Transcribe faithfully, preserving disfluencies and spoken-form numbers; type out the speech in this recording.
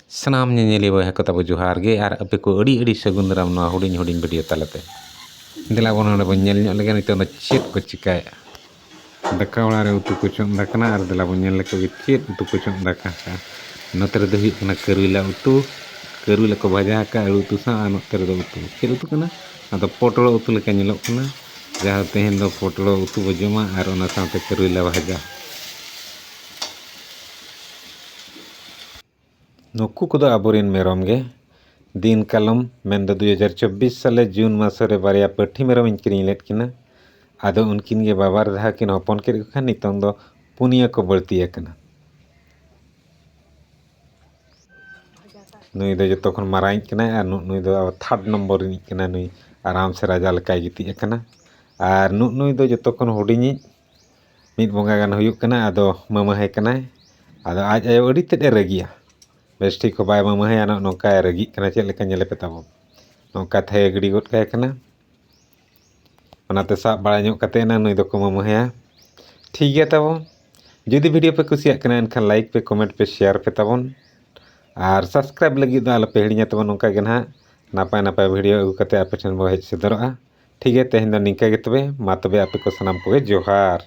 ᱥᱟᱱᱟᱢ ᱧᱮᱧᱮᱞᱤᱭᱟᱹ ᱵᱚᱭᱦᱟ ᱠᱚ ᱛᱟᱵᱚ ᱡᱚᱦᱟᱨ ᱜᱮ, ᱟᱨ ᱟᱯᱮ ᱠᱚ ᱟᱹᱰᱤ ᱟᱹᱰᱤ ᱥᱟᱹᱜᱩᱱ ᱫᱟᱨᱟᱢ ᱱᱚᱣᱟ ᱦᱩᱰᱤᱧ ᱦᱩᱰᱤᱧ ᱵᱷᱤᱰᱤᱭᱳ ᱛᱟᱞᱟᱛᱮ᱾ ᱫᱮᱞᱟ ᱵᱚᱱ ᱱᱚᱰᱮ ᱵᱚᱱ ᱧᱮᱞ ᱧᱚᱜ ᱞᱮᱜᱮ ᱱᱤᱛᱚᱜ ᱫᱚ ᱪᱮᱫ ᱠᱚ ᱪᱤᱠᱟᱹᱭᱮᱫᱼᱟ᱾ ᱫᱟᱠᱟ ᱚᱲᱟᱜ ᱨᱮ ᱩᱛᱩ ᱠᱚ ᱪᱚᱸᱫᱟ ᱠᱟᱱᱟ, ᱟᱨ ᱫᱮᱞᱟ ᱵᱚᱱ ᱧᱮᱞ ᱞᱮᱠᱚ ᱜᱮ ᱪᱮᱫ ᱩᱛᱩ ᱠᱚ ᱪᱚᱸᱫᱟ ᱠᱟᱜᱼᱟ᱾ ᱱᱚᱛᱮ ᱨᱮᱫᱚ ᱦᱩᱭᱩᱜ ᱠᱟᱱᱟ ᱠᱟᱹᱨᱩᱞᱟ ᱩᱛᱩ, ᱠᱟᱹᱨᱩᱞᱟ ᱠᱚ ᱵᱷᱟᱡᱟ ᱟᱠᱟᱫᱼᱟ ᱟᱹᱞᱩ ᱩᱛᱩ ᱥᱟᱶ, ᱟᱨ ᱱᱚᱛᱮ ᱨᱮᱫᱚ ᱩᱛᱩ ᱪᱮᱫ ᱩᱛᱩ ᱠᱟᱱᱟ? ᱟᱫᱚ ᱯᱚᱴᱚᱞ ᱩᱛᱩ ᱞᱮᱠᱟ ᱧᱮᱞᱚᱜ ᱠᱟᱱᱟ, ᱡᱟᱦᱟᱸ ᱛᱮᱦᱮᱧ ᱫᱚ ᱯᱚᱴᱚᱞ ᱩᱛᱩ ᱵᱚ ᱡᱚᱢᱟ ᱟᱨ ᱚᱱᱟ ᱥᱟᱶᱛᱮ ᱠᱟᱹᱨᱩᱞᱟ ᱵᱷᱟᱡᱟ᱾ ᱱᱩᱠᱩ ᱠᱚᱫᱚ ᱟᱵᱚᱨᱮᱱ ᱢᱮᱨᱚᱢ ᱜᱮ᱾ ᱫᱤᱱ ᱠᱟᱞᱚᱢ, ᱢᱮᱱᱫᱚ ᱫᱩ ᱦᱟᱡᱟᱨ ᱪᱚᱵᱵᱤᱥ ᱥᱟᱞᱮ ᱡᱩᱱ ᱢᱟᱥ ᱨᱮ ᱵᱟᱨᱭᱟ ᱯᱟᱹᱴᱷᱤ ᱢᱮᱨᱚᱢ ᱤᱧ ᱠᱤᱨᱤᱧ ᱞᱮᱫ ᱠᱤᱱᱟ᱾ ᱟᱫᱚ ᱩᱱᱠᱤᱱ ᱜᱮ ᱵᱟᱵᱟ ᱨᱮ ᱫᱷᱟᱣ ᱠᱤᱱ ᱦᱚᱯᱚᱱ ᱠᱮᱫ ᱠᱚ ᱠᱷᱟᱱ ᱱᱤᱛᱚᱝ ᱫᱚ ᱯᱩᱱᱭᱟᱹ ᱠᱚ ᱵᱟᱹᱲᱛᱤ ᱟᱠᱟᱱᱟ᱾ ᱱᱩᱭ ᱫᱚ ᱡᱚᱛᱚ ᱠᱷᱚᱱ ᱢᱟᱨᱟᱝᱤᱡ ᱠᱟᱱᱟᱭ ᱟᱨ ᱱᱩ-, ᱱᱩᱭ ᱫᱚ ᱟᱵᱚ ᱛᱷᱟᱨᱰ ᱱᱚᱢᱵᱚᱨ ᱨᱤᱱᱤᱡ ᱠᱟᱱᱟᱭ᱾ ᱱᱩᱭ ᱟᱨᱟᱢ ᱥᱮ ᱨᱟᱡᱟ ᱞᱮᱠᱟᱭ ᱜᱤᱛᱤᱡ ᱟᱠᱟᱱᱟ᱾ ᱟᱨ ᱱᱩ-, ᱱᱩᱭ ᱫᱚ ᱡᱚᱛᱚ ᱠᱷᱚᱱ ᱦᱩᱰᱤᱧᱤᱡ, ᱢᱤᱫ ᱵᱚᱸᱜᱟ ᱜᱟᱱ ᱦᱩᱭᱩᱜ ᱠᱟᱱᱟ, ᱟᱫᱚ ᱢᱟᱢᱟᱦᱟᱭ ᱠᱟᱱᱟᱭ᱾ ᱟᱫᱚ ᱟᱡ ᱟᱭᱳ ᱟᱹᱰᱤ ᱛᱮᱫ ᱮ ᱨᱟᱹᱜᱤᱜᱼᱟ, ᱵᱮᱥ ᱴᱷᱤᱠ ᱦᱚᱸ ᱵᱟᱭ ᱢᱟᱢᱟᱦᱟᱭᱟ, ᱱᱚᱜᱼᱚ ᱱᱚᱝᱠᱟᱭ ᱨᱟᱹᱜᱤᱜ ᱠᱟᱱᱟ᱾ ᱪᱮᱫ ᱞᱮᱠᱟ ᱧᱮᱞᱮ ᱯᱮ ᱛᱟᱵᱚᱱ, ᱱᱚᱝᱠᱟ ᱛᱷᱟᱭᱚ ᱜᱤᱰᱤ ᱜᱚᱫ ᱠᱟᱭ ᱠᱟᱱᱟ᱾ ᱚᱱᱟᱛᱮ ᱥᱟᱵ ᱵᱟᱲᱟ ᱧᱚᱜ ᱠᱟᱛᱮ ᱮᱱᱟ ᱱᱩᱭ ᱫᱚᱠᱚ ᱢᱟᱢᱟᱦᱟᱭᱟ᱾ ᱴᱷᱤᱠ ᱜᱮᱭᱟ ᱛᱟᱵᱚᱱ, ᱡᱩᱫᱤ ᱵᱷᱤᱰᱤᱭᱳ ᱯᱮ ᱠᱩᱥᱤᱭᱟᱜ ᱠᱟᱱᱟ ᱮᱱᱠᱷᱟᱱ ᱞᱟᱭᱤᱠ ᱯᱮ, ᱠᱚᱢᱮᱱᱴ ᱯᱮ, ᱥᱮᱭᱟᱨ ᱯᱮ ᱛᱟᱵᱚᱱ, ᱟᱨ ᱥᱟᱵᱥᱠᱨᱟᱭᱤᱵ ᱞᱟᱹᱜᱤᱫ ᱫᱚ ᱟᱞᱚᱯᱮ ᱦᱤᱲᱤᱧᱟ ᱛᱟᱵᱚᱱ᱾ ᱱᱚᱝᱠᱟ ᱜᱮ ᱱᱟᱦᱟᱜ ᱱᱟᱯᱟᱭ ᱱᱟᱯᱟᱭ ᱵᱷᱤᱰᱤᱭᱳ ᱟᱹᱜᱩ ᱠᱟᱛᱮ ᱟᱯᱮ ᱴᱷᱮᱱ ᱵᱚ ᱦᱮᱡ ᱥᱮᱴᱮᱨᱚᱜᱼᱟ᱾ ᱴᱷᱤᱠ ᱜᱮᱭᱟ, ᱛᱮᱦᱮᱧ ᱫᱚ ᱱᱤᱝᱠᱟ ᱜᱮ ᱛᱚᱵᱮ, ᱢᱟ ᱛᱚᱵᱮ ᱟᱯᱮ ᱠᱚ ᱥᱟᱱᱟᱢ ᱠᱚᱜᱮ ᱡᱚᱦᱟᱨ᱾